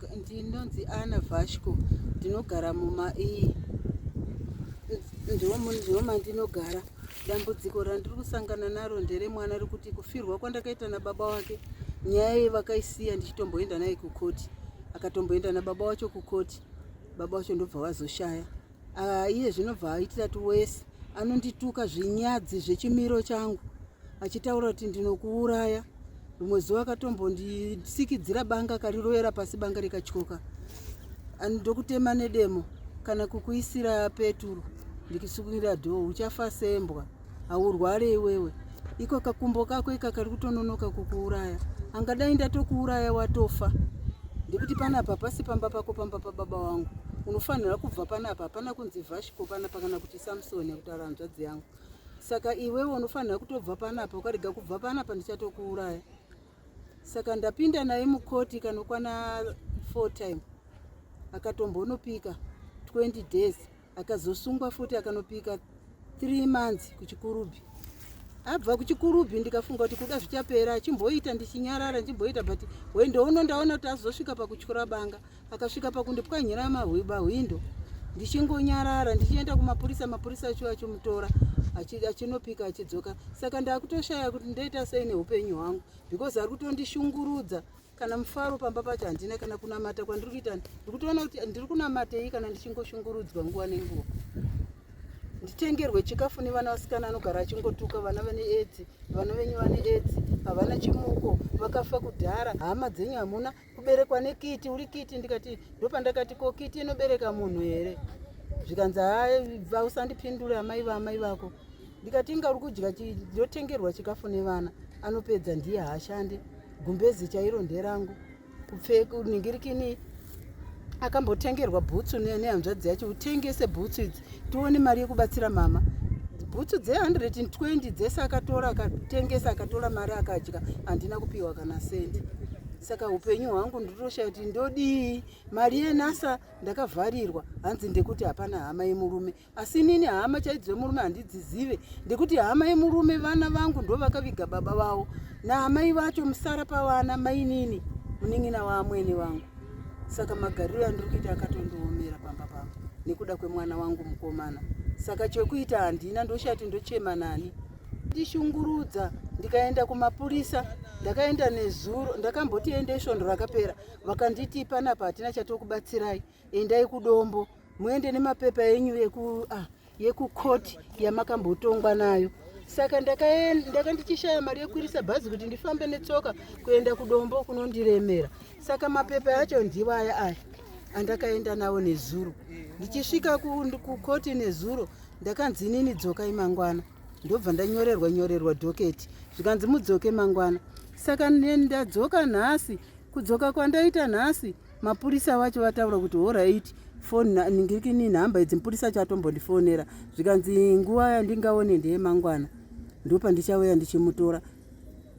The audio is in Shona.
Ndinonzi Ana Vashko, ndinogara mumaiyi, ndimo mandinogara. Dambudziko randiri kusangana naro nderemwana rekuti kufirwa kwandakaita nababa wake, nyaya iyi vakaisiya ndichitomboenda naye kukoti, akatomboenda nababa wacho kukoti, baba wacho ndobva vazoshaya. Ah, iye zvinobva aitira tuwesi anondituka zvinyadzi zvechimiro changu achitaura kuti ndinokuuraya. Rimwe zuva akatombondisikidzira banga akarirovera pasi, banga rikatyoka. Ndokutema nedemo kana kukuisira peturu ndikisukira dhoo, uchafa sembwa, haurware iwewe. Iko kakumbo kako ika kari kutononoka kukuuraya, angadai ndatokuuraya watofa. Ndikuti panapa pasi pamba pako, pamba pababa wangu, unofanira kubva panapa. Hapana kunzi Vashko panapa kana kuti Samsoni kutaura hanzvadzi yangu. Saka iwewe unofanira kutobva panapa, ukarega kubva panapa ndichatokuuraya. Saka ndapinda naye mukoti kanokwana 4 time, akatombonopika 20 days, akazosungwa futi akanopika 3 months kuChikurubi. Abva kuChikurubi ndikafunga kuti kuda zvichapera, achimboita ndichinyarara ndichimboita, but hwendo uno ndaona kuti azosvika pakutyora banga, akasvika pakundipwanyira mahwindo, ndichingonyarara, ndichienda kumapurisa, mapurisa acho achimutora achinopika achidzoka. Saka ndakutoshaya kuti ndoita sei neupenyu hwangu, because ari kutondishungurudza. Kana mufaro pamba pacho handina, kana kunamata kwandiri kuita ndiri kutoona kuti ndiri kunamatei kana ndichingoshungurudzwa nguva nenguva. Nditengerwe chikafu nevana vasikana, anogara achingotuka vana vane edzi, vana venyu vane edzi, havana chimuko, vakafa kudhara, hama dzenyu hamuna kuberekwa nekiti, uri kiti. Ndikati ndopandakati ko kiti inobereka munhu here? Zvikanzi haa, usandipindure amai vaamai vako. Ndikati inga uri kudya, ndotengerwa chikafu nevana, anopedza ndiye, haashandi, gumbezi chairo nderangu kupfeka ningirikini. Akambotengerwa bhutsu nehanzvadzi yacho, utengese bhutsu idzi tione mari yekubatsira mama. Bhutsu dze120 dzese akatora akatengesa, akatora mari akadya, handina kupiwa kana sendi. Saka upenyu hwangu ndinotoshaya kuti ndodii. Mari yenasa ndakavharirwa, hanzi ndekuti hapana hama yemurume, asi inini hama chaidzo yemurume handidzizive, ndekuti hama yemurume vana vangu ndo vakaviga baba vavo naamai vacho, musara pavana mainini munin'ina waamwene vangu. Saka magariro andiri kuita akatondiomera pamba pangu nekuda kwemwana wangu mukomana. Saka chekuita handina, ndoshaya kuti ndochema nani. Ndishungurudza, ndikaenda kumapurisa, ndakaenda nezuro, ndakamboti endei svondo rakapera, vakanditi panapa hatina chatokubatsirai, endai kuDombo muende nemapepa enyu eku ah, yekukoti yamakambotongwa nayo. Saka ndaka ndichishaya mari yekukwirisa bhazi kuti ndifambe netsoka kuenda kuDombo kunondiremera. Saka mapepa acho ndiwo aya aya andakaenda nawo nezuro. Ndichisvika kukoti nezuro ndakanzi inini dzokai mangwana, ndobva ndanyorerwa nyorerwa dhoketi, zvikanzi mudzoke mangwana. Saka ndadzoka nhasi. Kudzoka kwandaita nhasi, mapurisa vacho vataura kuti horait, foni ningirikini nhamba idzi. Mupurisa acho atombondifonera, zvikanzi nguva yandingaone ndeyemangwana, ndopandichauya ndichimutora.